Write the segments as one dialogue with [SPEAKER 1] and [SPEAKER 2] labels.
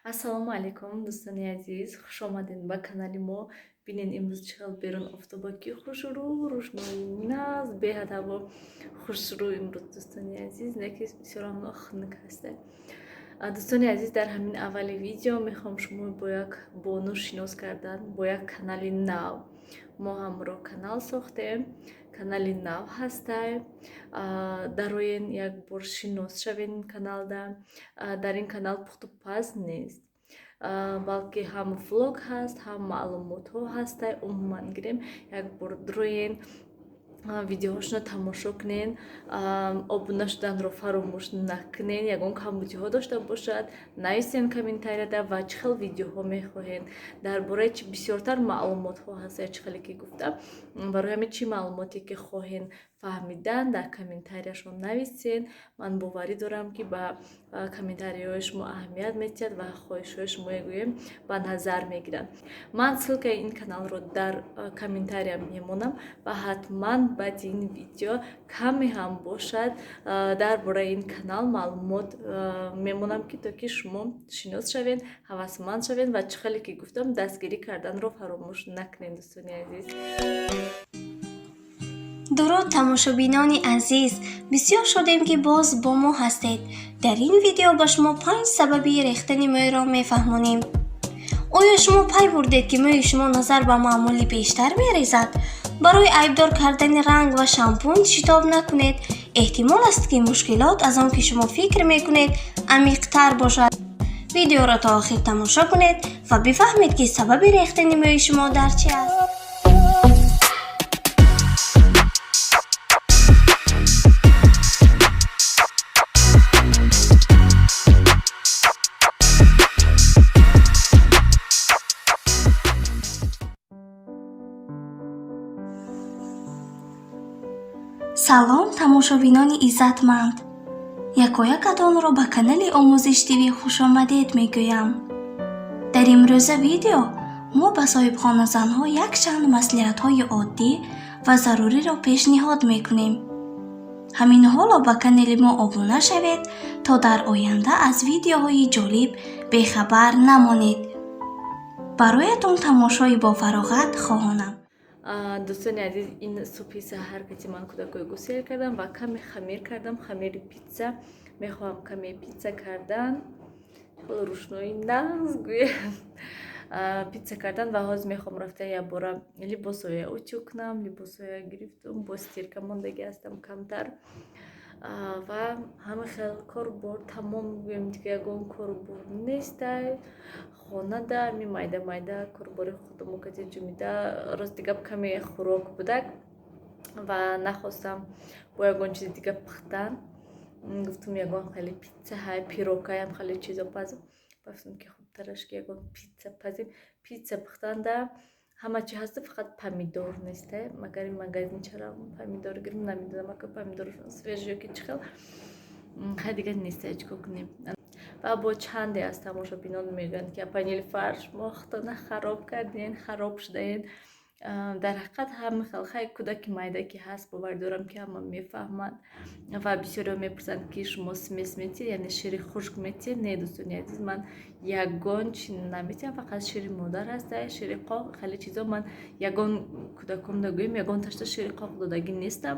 [SPEAKER 1] Ассалому алайкум, дӯстони азиз, хушомадед ба канали мо. Бинед, имрӯз чӣ хел берун офтоба ки хушрӯ, рӯшноӣ нағз, беҳад ҳаво хушрӯ имрӯз, дӯстони азиз, не ки бисёрам хунук ҳаста. Дӯстони азиз, дар ҳамин аввали видео мехоҳам шумо бо як бону шинос кардан, бо як канали нав. Мо ҳамроҳ канал сохтем, канали нав ҳастай. Дароен, як бор шинос шавен ин каналда. Дар ин канал пухту паз нест, балки ҳам влог ҳаст, ҳам маълумотҳо ҳастай. Умуман гирем, як бор дроен, видеоҳошонро тамошо кунен, обуна шуданро фаромӯш накунен. Ягон камбудиҳо дошта бошад, нависен комментарияда ва чӣ хел видеоҳо мехоҳед, дар бораи чӣ бисёртар маълумотҳо ҳаст, чӣ хеле ки гуфтам. Барои ҳамин чӣ маълумоте ки хоҳен фаҳмидан, дар комментарияшон нависен. Ман боварӣ дорам, ки ба комментарияҳои шумо аҳамият медиҳад ва хоҳишҳои шумо гӯем ба назар мегиранд. Ман ссылкаи ин каналро дар комментария мемонам ва ҳатман баъди ин видео каме ҳам бошад дар бораи ин канал маълумот мемонам, ки то ки шумо шинос шавед, ҳавасманд шавед ва чӣ хеле ки гуфтам, дастгирӣ карданро фаромӯш накунед, дӯстони азиз.
[SPEAKER 2] Дуруд, тамошобинони азиз! Бисёр шодем, ки боз бо мо ҳастед. Дар ин видео ба шумо панҷ сабаби рехтани мӯйро мефаҳмонем. Оё шумо пай бурдед, ки мӯи шумо назар ба маъмулӣ бештар мерезад? Барои айбдор кардани ранг ва шампун шитоб накунед. Эҳтимол аст, ки мушкилот аз он ки шумо фикр мекунед, амиқтар бошад. Видеоро то охир тамошо кунед ва бифаҳмед, ки сабаби рехтани мӯи шумо дар чи аст. Салом, тамошобинони иззатманд! Якоякатонро ба канали Омӯзиш ТВ хушомадед мегӯям. Дар имрӯза видео мо ба соҳибхоназанҳо якчанд маслиҳатҳои оддӣ ва заруриро пешниҳод мекунем. Ҳамин ҳоло ба канали мо обуна шавед, то дар оянда аз видеоҳои ҷолиб бехабар намонед. Бароятон тамошои бофароғат хоҳонам.
[SPEAKER 1] Дӯстони азиз, ин субҳи саҳар кати ман кӯдакҳои гусел кардам ва каме хамир кардам, хамири питса. Мехоҳам каме питса кардан, рӯшноӣ нағз гӯям, питса кардан. Ва ҳозир мехоҳам рафта якбора либосҳоя утюг кунам. Либосҳоя гирифтум, бо стирка мондагӣ ҳастам камтар ва ҳама хел корбор тамом гӯем, дига ягон корбор нестай хонада. Ами майда майда корбори худамо кати ҷумида. Рости гап, каме хӯрок будак ва нахостам бо ягон чизи дига пухтан. Гуфтум, ягон хеле питса ҳай, пирогкаям хеле чизо пазм. Гуфтум, ки хубтараш ки ягон питса пазем. Питса пухтанда ҳама чи ҳаста, фақат помидор неста. Магар ин магазин чара помидор гирим, намедонам, ака помидоршон свежий ё ки чӣ хел. Хай, дига неста, чӣ кор кунем? Ва бо чанде аз тамошобинон мегӯянд, ки апа Нилфар, шумо худтона хароб карден, хароб шудаен. Дар ҳақиқат ҳама хел, хай, кӯдаки майда ки ҳаст, бовар дорам, ки ҳама мефаҳманд. Ва бисёриҳо мепурсанд, ки шумо смесь метиҳед, яъне шири хушк метиҳед? Не, дӯстони азиз, ман ягон чи наметиҳам, фақат шири модар ҳаста, шири қоқ, хеле чизо. Ман ягон кӯдаконда гӯем, ягон ташта шири қоқ додагӣ нестам.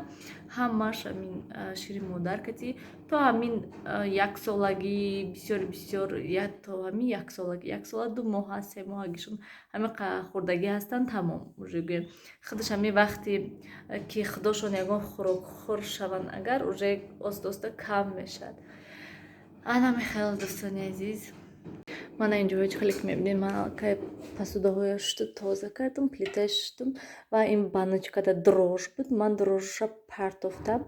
[SPEAKER 1] Ҳамааш ҳамин шири модар кати то ҳамин яксолагӣ, бисёр бисёр то ҳамин яксолагӣ, яксола 2 моҳа, 3 моҳагишон ҳамин хӯрдагӣ ҳастанд, тамом. Уже гӯем, худаш ҳамин вақте ки худошон ягон хӯрокхӯр шаванд, агар уже оста оста кам мешавад. Ана мехел, дӯстони азиз, мана инҷо ҳеҷ хеле ки мебинед, ман аллакай посудаҳоя шушту тоза кардам, плитаи шуштум. Ва ин баночкада дрожжи буд, ман дрожжиша партофтам.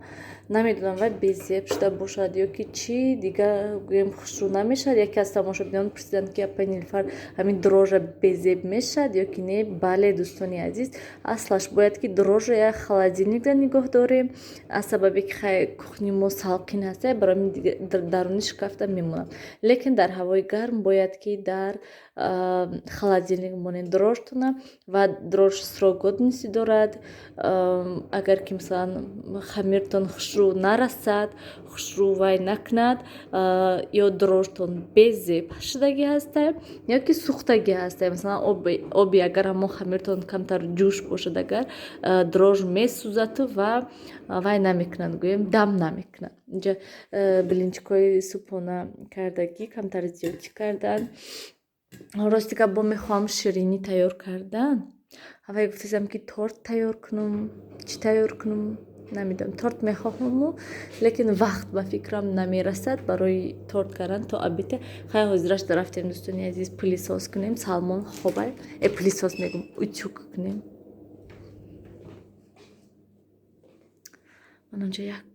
[SPEAKER 1] Намедонам, вай безеб шуда бошад ё ки чӣ, дига гӯем, хушрӯ намешавад. Яке аз тамошобинон пурсиданд, ки апа Нилфар, ҳамин дрожжа безеб мешавад ё ки не? Бале, дӯстони азиз, аслаш бояд ки дрожжа як холодильникда нигоҳ дорем. Аз сабабе ки хай кухни мо салқин ҳаста, барои даруни шкафта мемонад, лекин дар ҳавои гарм бояд ки дар холодильник монед дрожжтона, ва дрожж срок годности дорад. Агар ки, масалан, хамиртон хушрӯ нарасад, хушрӯ вай накунад, ё дрожжтон безеб шудагӣ ҳаста, ё ки сӯхтагӣ ҳаста. Масалан, оби агар ҳамон хамиртон камтар ҷӯш бошад, агар дрожж месӯзаду ва вай намекунад, гӯем, дам намекунад. Инҷа блинчикҳои субҳона кардагӣ камтар зиёдтӣ кардан. Рости гап, бо мехоҳам ширинӣ тайёр кардан. Ҳавай гуфтасам, ки торт тайёр кунам, чӣ тайёр кунам, намедонам. Торт мехоҳаму, лекин вақт, ба фикрам, намерасад барои торт кардан то обеда. Хай, ҳозираш рафтем, дӯстони азиз, пылесос кунем. Салмон хобай, пылесос мегум, утюг кунем. Ман онҷа як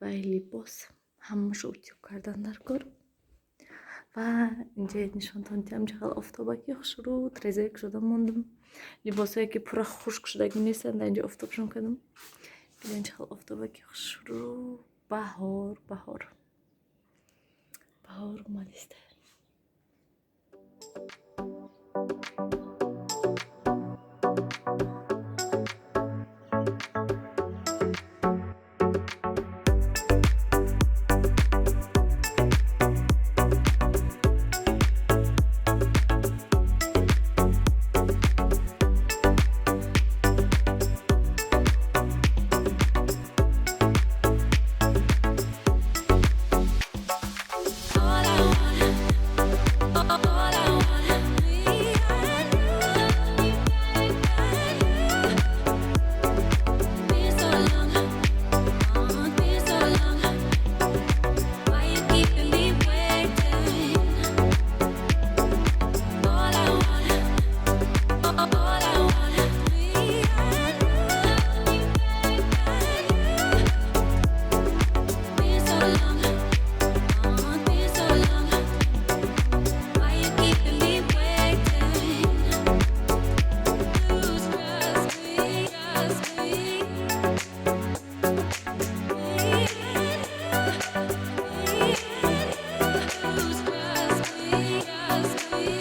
[SPEAKER 1] вай либос ҳамаашо утюг кардан дар кор. Ва инҷа нишонтон диҳам, чақадр офтобаки хушрӯ. Трезае кушода мондам, либосҳое ки пурра хушк шудагӣ нестанд, дар инҷо офтобшон кардам. Бинед, чақадр офтобаки хушрӯ. Баҳор, баҳор, баҳор омадиста.
[SPEAKER 3] All I want, all I want, me and you. Been so long, been so long. Why you keeping me waiting? All I want, all I want, me and you. Been so long. Been so long. Why you keeping me waiting? Lose trust me, trust me. Lose trust me, trust me.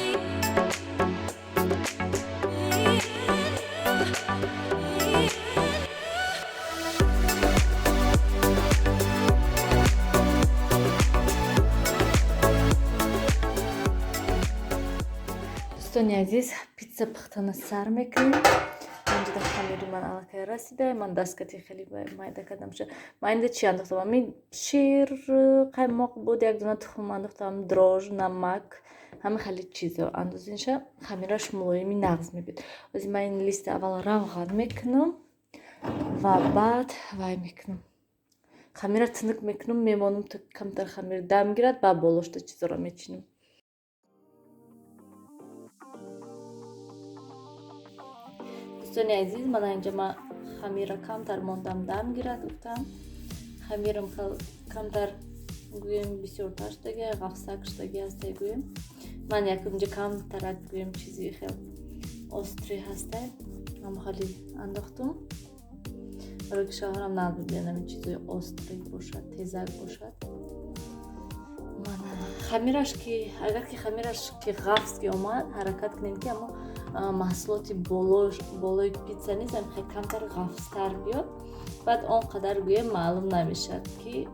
[SPEAKER 1] Дӯстони азиз, питса пухтана сар мекунем. Инҷода хамири ман аллакай расида. Ман дасткати хеле майда кардам. Ман инда чӣ андохтам? Ами шир, қаймоқ буд, як дона тухм андохтам, дрожж, намак, ҳама хеле чизо андозинша, хамираш мулоими нағз мебиёд. Ози ман ин листа аввал равған мекунам ва баъд вай мекунам, хамира тунук мекунам, мемонам, то камтар хамир дам гирад, баъд болошта чизоро мечинам. Дӯстони азиз, мана инҷа ман хамира камтар мондам, дам гирад гуфтам. Хамирам камтар, гӯем, бисёртар шудаги, ғафсак шудаги ҳастай, гӯем. Ман якумҷа камтарак, гӯем, чизи хел острый ҳастай, ҳама хали андохтум, барои ки шавҳарам надодиям ҳамин чизои острый бошад, тезак бошад. Мана хамираш ки, агар ки хамираш ки ғафс ки омад, ҳаракат кунем, ки ҳамо маҳсулоти болои питса низ ҳам хеле камтар ғафстар биёд. Баъд он қадар, гӯем, маълум намешавад, ки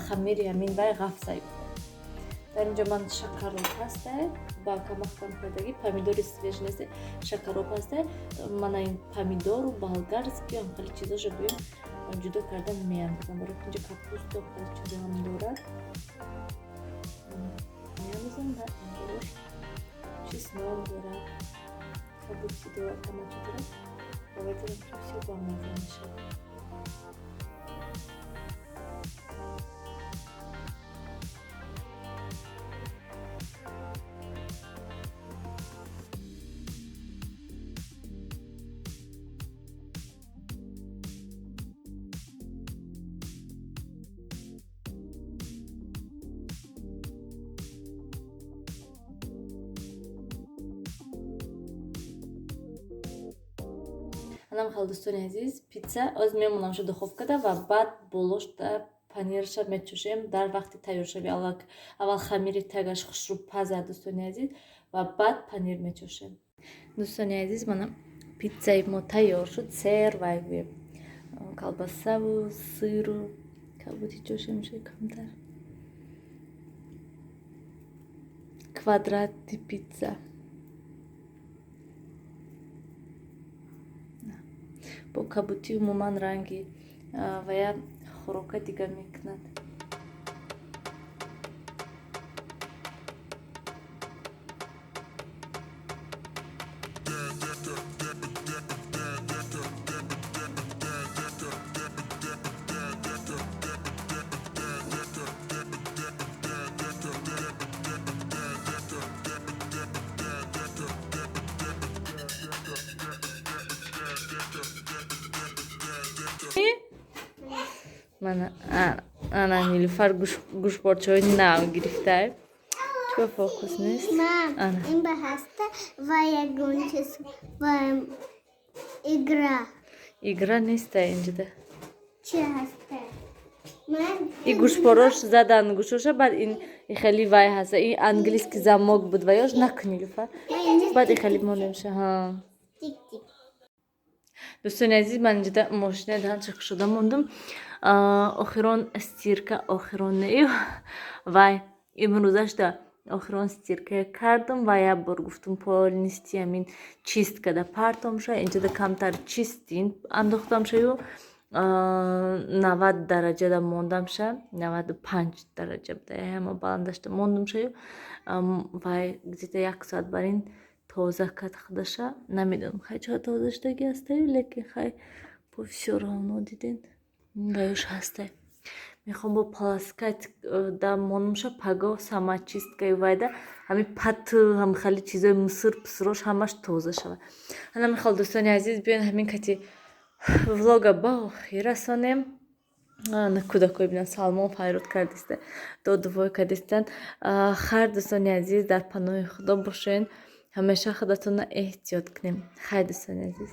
[SPEAKER 1] хамири ҳамин вай ғафсай. Дар инҷо ман шакароб ҳастай, ба камахкам кардагӣ, помидори свежий нестай, шакароб ҳастай. Мана ин помидору болгарский, ҳам хеле чизошо, гӯем, ҷудо карда меандозам, барои ки инҷо капусту хеле чизо ҳам дорад. Меандозам ва инҷош чеснок дорад, кабудӣ дорад, ҳама чиз дорад. Бовар дорам, ки бисёр бамазза мешавад. Анам хел, дӯстони азиз, питса оз мемонамша духовкада ва баъд болошта. Панирша мечошем дар вақти тайёршавӣ. Аввал хамири тагаш хушрӯ пазад, дӯстони азиз, ва баъд панир мечошем. Дӯстони азиз, мана питсаи мо тайёр шуд. Сер вай гӯем, колбасаву сыру кабути чошем камтар. Квадрати питса бо кабутӣ умуман ранги вая хӯрока дига мекунад. Мана ана Нилуфар гӯшпорчаҳои нав гирифтай. Чиба фокус нест?
[SPEAKER 4] Мам, ин ба ҳаста ва ягон чиз ва игра.
[SPEAKER 1] Игра нестай инҷода.
[SPEAKER 4] Чи ҳаста?
[SPEAKER 1] И гӯшпорош задан гӯшоша, баъд ин хеле вай ҳаста. Ин английский замок буд ва ёш накун, Нилуфар. Баъд и хеле мондемша. Ҳа. Дӯстони азиз, ман инҷода мошина даҳанча кушода мондум. Охирон стирка, охирон нею вай имрӯзашда охирон стирка кардам ва як бор гуфтум полностью ҳамин чист када партомша. Инҷода камтар чистин андохтамшаю 90 дараҷада мондамша, 95 дараҷа буда, ҳама баландашда мондумшаю вай где-то як соат бар ин тоза кард худаша. Намедонам, хай, чора тоза шудаги ҳастаю, лекин хай, бо всё равно диден ваюш ҳастай. Мехоҳам бо полоскать да монумша, пагоҳ сама чисткаи вайда ҳами пат ҳами хеле чизои мусир пусирош ҳамаш тоза шавад. Ана михол, дӯстони азиз, биён ҳамин кати влога ба охир расонем. Кӯдакҳои бинан Салмон файрод кардиста, додувой кардистанд. Хайр, дӯстони азиз, дар паноҳи Худо бошен, ҳамеша худатонро эҳтиёт кунем. Хайр, дӯстони азиз.